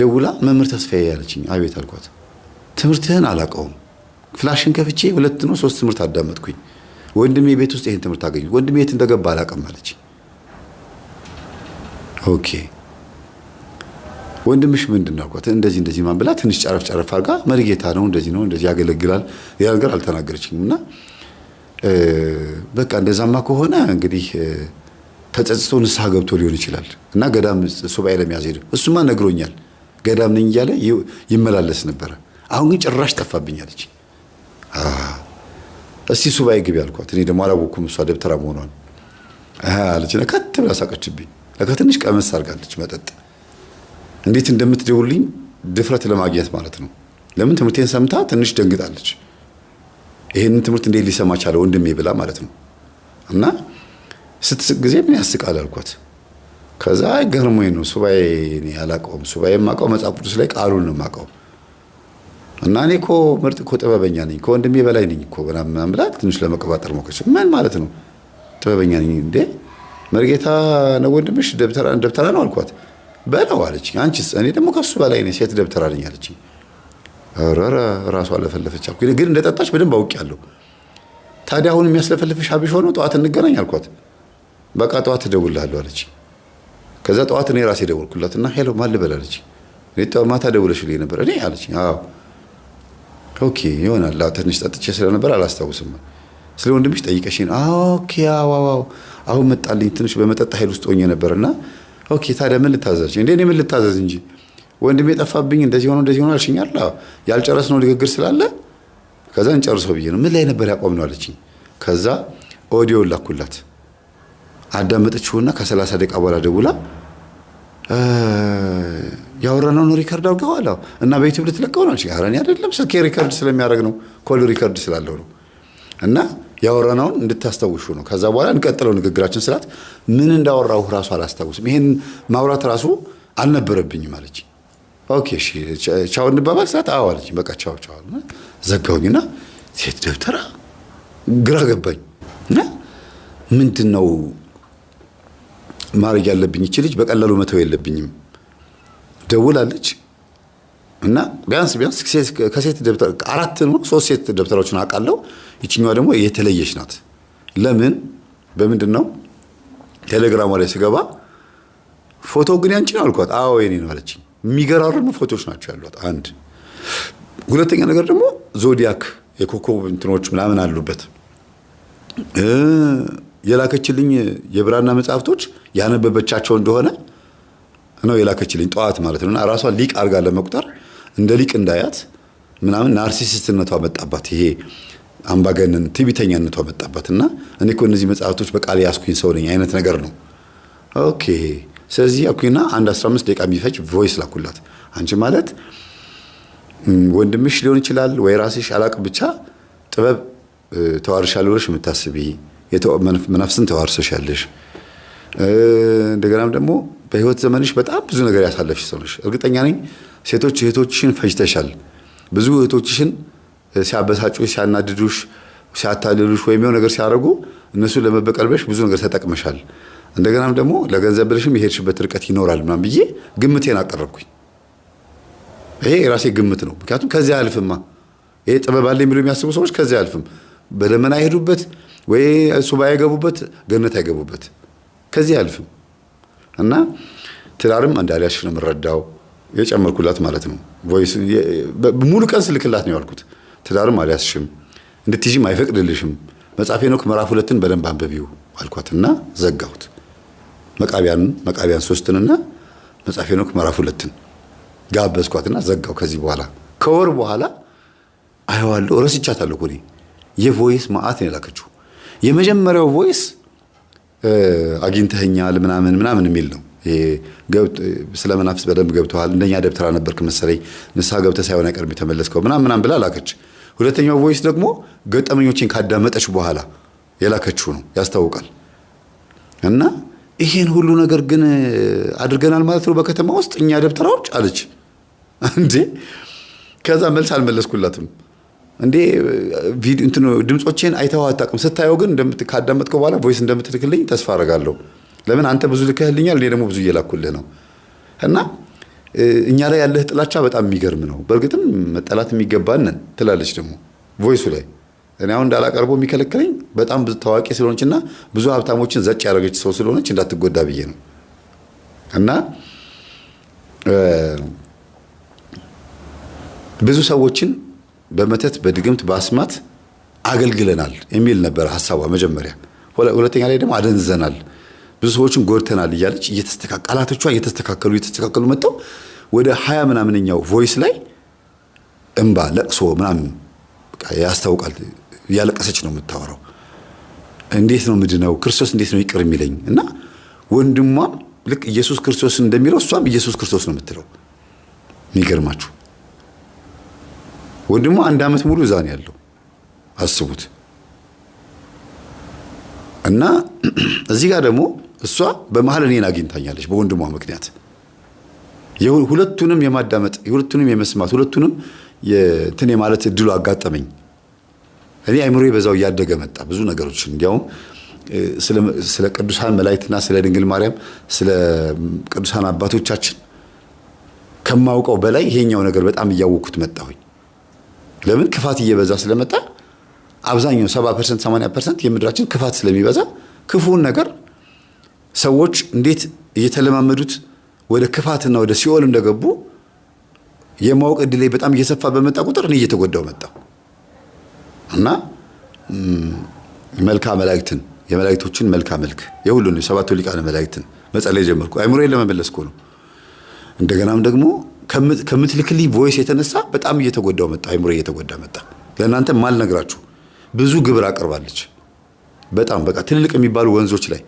ደውላ መምህር ተስፋዬ ያለችኝ። አቤት አልኳት። ትምህርትህን አላውቀውም። Flash ን ከፍቼ ሁለት ነው ሶስት ትምህርት አዳመጥኩኝ። ወንድሜ ቤት ውስጥ ይሄን ትምህርት አገኘሁት። ወንድሜ የት እንደገባ አላውቅም አለችኝ። Okay ወንድምሽ ምንድን ነው አልኳት። እንደዚህ እንደዚህ ማን ብላ ትንሽ ጨረፍ ጨረፍ አድርጋ መሪጌታ ነው፣ እንደዚህ ነው፣ እንደዚህ ያገለግላል፣ ሌላ ነገር አልተናገረችኝም። እና በቃ እንደዛማ ከሆነ እንግዲህ ተጸጽቶ ንስሐ ገብቶ ሊሆን ይችላል እና ገዳም ሱባኤ ለመያዝ ሄደ። እሱማ ነግሮኛል፣ ገዳም ነኝ እያለ ይመላለስ ነበረ። አሁን ግን ጭራሽ ጠፋብኝ አለች። እስቲ ሱባኤ ግቢ አልኳት። እኔ ደግሞ አላወኩም እሷ ደብተራ መሆኗን አለች። ከት ብላ ሳቀችብኝ። ለካ ትንሽ ቀመስ አድርጋለች መጠጥ። እንዴት እንደምትደውልኝ ድፍረት ለማግኘት ማለት ነው። ለምን ትምህርቴን ሰምታ ትንሽ ደንግጣለች። ይሄንን ትምህርት እንዴት ሊሰማ ቻለ ወንድሜ ብላ ማለት ነው። እና ስትስቅ ጊዜ ምን ያስቃል አልኳት። ከዛ ገርሞኝ ነው ሱባኤ እኔ አላውቀውም። ሱባኤ የማውቀው መጽሐፍ ቅዱስ ላይ ቃሉን ነው የማውቀው። እና እኔ እኮ ምርጥ እኮ ጥበበኛ ነኝ፣ ከወንድሜ በላይ ነኝ እኮ ምናምን ብላ ትንሽ ለመቀባጠር ሞከረች። ምን ማለት ነው ጥበበኛ ነኝ እንዴ? መርጌታ ነው ወንድምሽ? ደብተራ ነው አልኳት። በለው አለች። አንቺስ? እኔ ደግሞ ከሱ በላይ ነኝ፣ ሴት ደብተራ ነኝ አለች። ኧረ ራሷ ለፈለፈች አልኩ። ግን እንደጠጣች በደንብ አውቄያለሁ። ታዲያ አሁን የሚያስለፈልፍሽ አብሽ ሆኖ ጠዋት እንገናኝ አልኳት። በቃ ጠዋት እደውልልሃለሁ አለች። ከዛ ጠዋት እኔ ራሴ ደወልኩላትና hello ማን ልበል አለች። እኔ ማታ ደውለሽልኝ ነበር እኔ አለች። አዎ okay ይሆናል፣ ትንሽ ጠጥቼ ስለነበር አላስታውስም። ስለ ወንድምሽ ጠይቀሽኝ? Okay አዎ አዎ፣ አሁን መጣልኝ። ትንሽ በመጠጥ ኃይል ውስጥ ሆኜ ነበርና okay ታዲያ ምን ልታዘዝ እንዴ? እኔ ምን ልታዘዝ እንጂ ወንድሜ ጠፋብኝ፣ እንደዚህ ሆኖ እንደዚህ ሆኖ አልሽኝ አይደል? ያልጨረስነው ንግግር ስላለ ከዛ እንጨርሰው ብዬ ነው። ምን ላይ ነበር ያቆምነው አለችኝ። ከዛ ኦዲዮ ላኩላት። አዳመጠችውና ከ30 ደቂቃ በኋላ ደውላ ያወራነውን record አድርገዋል እና በዩቲዩብ ልትለቀው ነው አለችኝ። ኧረ እኔ አይደለም፣ ስልኬ record ስለሚያደርግ ነው፣ call record ስላለው ነው፣ እና ያወራነውን እንድታስታውሹ ነው። ከዛ በኋላ እንቀጥለው ንግግራችን ስላት ምን እንዳወራሁ ራሱ አላስታውስም፣ ይሄን ማውራት ራሱ አልነበረብኝም አለች። Okay እሺ ቻው እንባባል ስላት አዎ አለች። በቃ ቻው ቻው ዘጋሁኝና ሴት ደብተራ ግራ ገባኝ። እና ምንድን ነው ማድረግ ያለብኝ? ይቺ ልጅ በቀላሉ መተው የለብኝም። ደውላለች እና ቢያንስ ቢያንስ ከሴት ደብተራ አራት ነው ሶስት ሴት ደብተራዎችን አውቃለሁ። ይችኛዋ ደግሞ የተለየች ናት። ለምን በምንድን ነው ቴሌግራሟ ላይ ስገባ ፎቶ ግን ያንቺ ነው አልኳት። አዎ የኔ ነው አለችኝ። የሚገራርሙ ፎቶዎች ናቸው ያሏት። አንድ ሁለተኛ ነገር ደግሞ zodiac የኮከብ እንትኖች ምናምን አሉበት። የላከችልኝ የብራና መጽሐፍቶች ያነበበቻቸው እንደሆነ ነው የላከችልኝ ጠዋት ማለት ነው። እና ራሷን ሊቅ አድርጋ ለመቁጠር እንደ ሊቅ እንዳያት ምናምን narcissist ነቷ መጣባት። ይሄ አምባገነን ትዕቢተኛነቷ መጣባት። እና እኔ እኮ እነዚህ መጽሐፍቶች በቃል ያስኩኝ ሰው ነኝ አይነት ነገር ነው። Okay ስለዚህ አልኩኝና አንድ 15 ደቂቃ የሚፈጅ voice ላኩላት። አንቺ ማለት ወንድምሽ ሊሆን ይችላል ወይ ራስሽ አላቅም፣ ብቻ ጥበብ ተዋርሻለሁ ብለሽ የምታስቢ መናፍስን ተዋርሰሻለሽ። እንደገናም ደግሞ በህይወት ዘመንሽ በጣም ብዙ ነገር ያሳለፍሽ ሰው ነሽ። እርግጠኛ ነኝ ሴቶች እህቶችሽን ፈጅተሻል። ብዙ እህቶችሽን ሲያበሳጩሽ፣ ሲያናድዱሽ፣ ሲያታልሉሽ ወይም የሆነ ነገር ሲያደርጉ እነሱን ለመበቀል ብለሽ ብዙ ነገር ተጠቅመሻል። እንደገናም ደግሞ ለገንዘብ ብለሽም የሄድሽበት ርቀት ይኖራል ምናምን ብዬ ግምቴን አቀረብኩኝ። ይሄ የራሴ ግምት ነው። ምክንያቱም ከዚያ አያልፍማ። ይሄ ጥበብ አለኝ ብሎ የሚያስቡ ሰዎች ከዚያ አያልፍም። በደመና አይሄዱበት ወይ ሱባኤ አይገቡበት፣ ገነት አይገቡበት። ከዚህ አያልፍም። እና ትዳርም እንዳልያዝሽ ነው የምረዳው የጨመርኩላት ማለት ነው። Voice ሙሉ ቀን ስልክላት ነው ያልኩት። ትዳርም አልያዝሽም፣ እንድትይዥም አይፈቅድልሽም። መጽሐፈ ሄኖክ ምዕራፍ 2ን በደንብ አንብቢው አልኳትና ዘጋሁት። መቃቢያን 3ንና መጽሐፈ ሄኖክ ምዕራፍ 2ን ጋበዝኳትና ዘጋው። ከዚህ በኋላ ከወር በኋላ አየዋለሁ። ረስቻታለሁ እኮ እኔ። የ voice መዓት ነው የላከችው። የመጀመሪያው voice አግኝተኸኛል ምናምን ምናምን የሚል ነው። ስለ መናፍስት በደንብ ገብተዋል፣ እንደኛ ደብተራ ነበርክ መሰለኝ፣ ንስሐ ገብተህ ሳይሆን አይቀርም የተመለስከው ምናምን ምናምን ብላ ላከች። ሁለተኛው voice ደግሞ ገጠመኞችን ካዳመጠች በኋላ የላከችው ነው፣ ያስታውቃል። እና ይሄን ሁሉ ነገር ግን አድርገናል ማለት ነው በከተማ ውስጥ እኛ ደብተራዎች አለች። እንዴ ከዛ መልስ አልመለስኩላትም። እንዴ ቪዲዮ እንትኑ ድምጾቼን አይተኸው አታውቅም። ስታየው ግን ካዳመጥከው በኋላ voice እንደምትልክልኝ ተስፋ አደርጋለሁ። ለምን አንተ ብዙ ልከህልኛል፣ እኔ ደግሞ ብዙ እየላኩልህ ነው። እና እኛ ላይ ያለህ ጥላቻ በጣም የሚገርም ነው፣ በእርግጥም መጠላት የሚገባን ነን ትላለች ደግሞ voice ኡ ላይ። እኔ አሁን እንዳላቀርበው የሚከለክለኝ በጣም ብዙ ታዋቂ ስለሆነችና ብዙ ሀብታሞችን ዘጭ ያደረገች ሰው ስለሆነች እንዳትጎዳ ብዬ ነው። እና ብዙ ሰዎችን በመተት፣ በድግምት፣ በአስማት አገልግለናል የሚል ነበር ሀሳቧ መጀመሪያ። ሁለተኛ ላይ ደግሞ አደንዘናል፣ ብዙ ሰዎችን ጎድተናል እያለች ቃላቶቿ እየተስተካከሉ እየተስተካከሉ መጥተው ወደ 20 ምናምንኛው voice ላይ እምባ፣ ለቅሶ ምናምን ያስታውቃል። እያለቀሰች ነው የምታወራው። እንዴት ነው ምድነው? ክርስቶስ እንዴት ነው ይቅር የሚለኝ? እና ወንድሟም ልክ ኢየሱስ ክርስቶስ እንደሚለው እሷም ኢየሱስ ክርስቶስ ነው የምትለው። የሚገርማችሁ ወንድሟ 1 ዓመት ሙሉ እዛ ነው ያለው፣ አስቡት። እና እዚህ ጋር ደግሞ እሷ በመሀል እኔን አግኝታኛለች በወንድሟ ምክንያት። ሁለቱንም የማዳመጥ፣ ሁለቱንም የመስማት፣ ሁለቱንም እንትን የማለት እድሉ አጋጠመኝ። እኔ አይምሮዬ በዛው እያደገ መጣ ብዙ ነገሮች። እንዲያውም ስለ ቅዱሳን መላእክትና ስለ ድንግል ማርያም፣ ስለ ቅዱሳን አባቶቻችን ከማውቀው በላይ ይሄኛው ነገር በጣም እያወቅኩት መጣሁኝ። ለምን? ክፋት እየበዛ ስለመጣ፣ አብዛኛው 70% 80% የምድራችን ክፋት ስለሚበዛ፣ ክፉውን ነገር ሰዎች እንዴት እየተለማመዱት ወደ ክፋትና ወደ ሲኦል እንደገቡ የማወቅ እድሌ በጣም እየሰፋ በመጣ ቁጥር እኔ እየተጎዳው መጣሁ። እና መልካ መላእክትን፣ የመላእክቶችን መልካ መልክ፣ የሁሉንም ሰባቱ ሊቃነ መላእክትን መጸለይ ጀመርኩ። አይምሮዬን ለመመለስ እኮ ነው። እንደገናም ደግሞ ከምትልክልኝ voice የተነሳ በጣም እየተጎዳው መጣ። አይምሮዬ እየተጎዳ መጣ። ለእናንተ ማልነግራችሁ ብዙ ግብር አቅርባለች። በጣም በቃ ትልልቅ የሚባሉ ወንዞች ላይ፣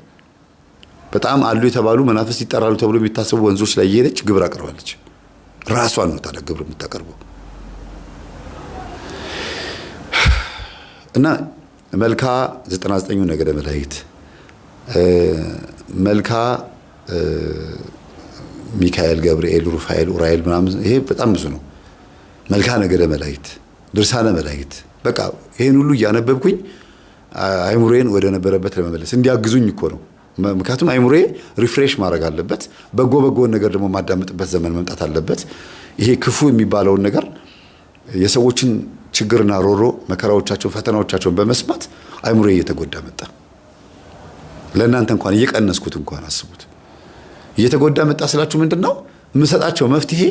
በጣም አሉ የተባሉ መናፍስት ይጠራሉ ተብሎ የሚታሰቡ ወንዞች ላይ እየሄደች ግብር አቅርባለች። ራሷን ነው ታዲያ ግብር የምታቀርበው። እና መልካ 99ኙ ነገደ መላእክት፣ መልካ ሚካኤል፣ ገብርኤል፣ ሩፋኤል፣ ኡራኤል ምናምን፣ ይሄ በጣም ብዙ ነው። መልካ ነገደ መላእክት፣ ድርሳነ መላእክት፣ በቃ ይሄን ሁሉ እያነበብኩኝ አይምሮዬን ወደ ነበረበት ለመመለስ እንዲያግዙኝ እኮ ነው። ምክንያቱም አይምሮዬ refresh ማድረግ አለበት። በጎ በጎን ነገር ደግሞ ማዳመጥበት ዘመን መምጣት አለበት። ይሄ ክፉ የሚባለውን ነገር፣ የሰዎችን ችግርና ሮሮ፣ መከራዎቻቸውን፣ ፈተናዎቻቸውን በመስማት አይምሮዬ እየተጎዳ መጣ። ለእናንተ እንኳን እየቀነስኩት እንኳን አስቡት። እየተጎዳ መጣ ስላችሁ ምንድን ነው፣ የምሰጣቸው መፍትሄ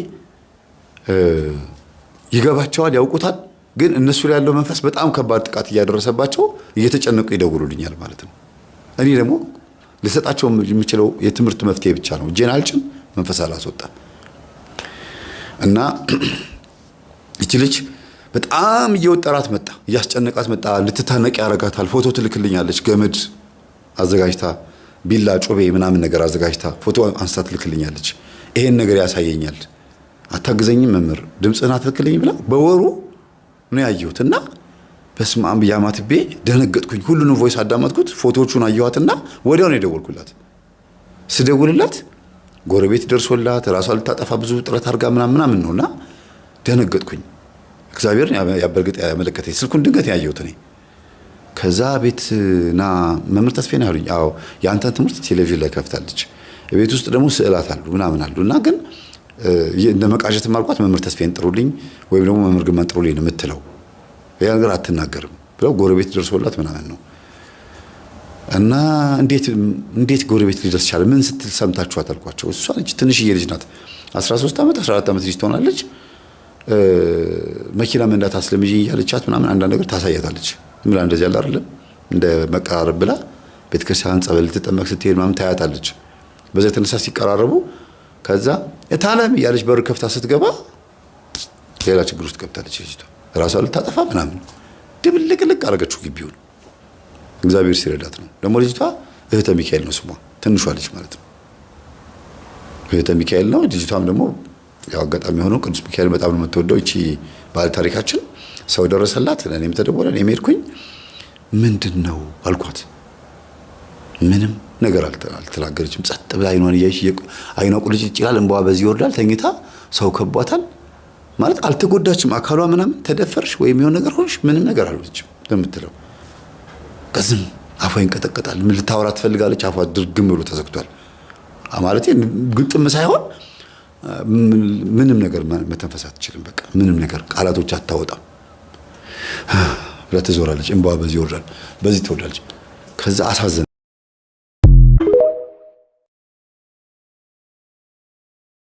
ይገባቸዋል፣ ያውቁታል። ግን እነሱ ላይ ያለው መንፈስ በጣም ከባድ ጥቃት እያደረሰባቸው እየተጨነቁ ይደውሉልኛል ማለት ነው። እኔ ደግሞ ልሰጣቸው የምችለው የትምህርት መፍትሄ ብቻ ነው። እጄን አልጭን፣ መንፈስ አላስወጣ። እና ይቺ ልጅ በጣም እየወጠራት መጣ፣ እያስጨነቃት መጣ። ልትታነቅ ያደርጋታል። ፎቶ ትልክልኛለች፣ ገመድ አዘጋጅታ፣ ቢላ፣ ጩቤ ምናምን ነገር አዘጋጅታ ፎቶ አንስታ ትልክልኛለች። ይሄን ነገር ያሳየኛል። አታግዘኝም መምህር፣ ድምፅህን አትልክልኝ ብላ በወሩ ነው ያየሁት። እና በስመ አብ ብዬ አማትቤ ደነገጥኩኝ። ሁሉንም voice አዳመጥኩት፣ ፎቶዎቹን አየኋትና ወዲያው ነው የደወልኩላት። ስደውልላት ጎረቤት ደርሶላት ራሷ ልታጠፋ ብዙ ጥረት አድርጋ ምናምን ምናምን ነውና ደነገጥኩኝ። እግዚአብሔርን በእርግጥ ያመለከተኝ ስልኩን ድንገት ያየሁት እኔ። ከዛ ቤት ና መምህር ተስፌ ነው ያሉኝ። አዎ፣ የአንተን ትምህርት ቴሌቪዥን ላይ ከፍታለች። ቤት ውስጥ ደግሞ ስዕላት አሉ ምናምን አሉ፣ እና ግን እንደ መቃዠት አልኳት፣ መምህር ተስፌን ጥሩልኝ ወይም ደግሞ መምህር ግርማን ጥሩልኝ ነው የምትለው፣ ያ ነገር አትናገርም ብለው ጎረቤት ደርሶላት ምናምን ነው። እና እንዴት እንዴት ጎረቤት ሊደርስ ቻለ? ምን ስትል ሰምታችኋት አልኳቸው። እሷ ልጅ ትንሽዬ ልጅ ናት። 13 ዓመት፣ 14 ዓመት ልጅ ትሆናለች። መኪና መንዳት አስለምጂኝ እያለቻት ምናምን አንዳንድ ነገር ታሳያታለች። ምን እንደዚህ ያለ አይደለም፣ እንደ መቀራረብ ብላ ቤተክርስቲያን ጸበል ልትጠመቅ ስትሄድ ምናምን ታያታለች። በዛ የተነሳ ሲቀራረቡ ከዛ እታለም እያለች በር ከፍታ ስትገባ ሌላ ችግር ውስጥ ገብታለች ልጅቷ። ራሷ ልታጠፋ ምናምን ድብልቅልቅ አደረገችው ግቢውን። እግዚአብሔር ሲረዳት ነው። ደግሞ ልጅቷ እህተ ሚካኤል ነው ስሟ፣ ትንሿ ልጅ ማለት ነው። እህተ ሚካኤል ነው። ልጅቷም ደግሞ ያው አጋጣሚ ሆኖ ቅዱስ ሚካኤል በጣም ነው የምትወደው። ይቺ ባለ ታሪካችን ሰው ደረሰላት፣ ለእኔም ተደወለ፣ እኔም ሄድኩኝ። ምንድን ነው አልኳት። ምንም ነገር አልተናገረችም። ጸጥ ብላ አይኗን እያየች፣ አይኗ ቁልጭ ይላል፣ እንባዋ በዚህ ይወርዳል። ተኝታ ሰው ከቧታል ማለት አልተጎዳችም። አካሏ ምናምን ተደፈርሽ ወይም የሆነ ነገር ሆንሽ ምንም ነገር አልሆነችም የምትለው፣ ከዝም አፏ ይንቀጠቀጣል። ምን ልታወራ ትፈልጋለች? አፏ ድርግም ብሎ ተዘግቷል። ማለት ግጥም ሳይሆን ምንም ነገር መተንፈስ አትችልም። በቃ ምንም ነገር ቃላቶች አታወጣም ብላ ትዞራለች። እንባዋ በዚህ ይወርዳል፣ በዚህ ትወርዳለች። ከዛ አሳዘነችኝ።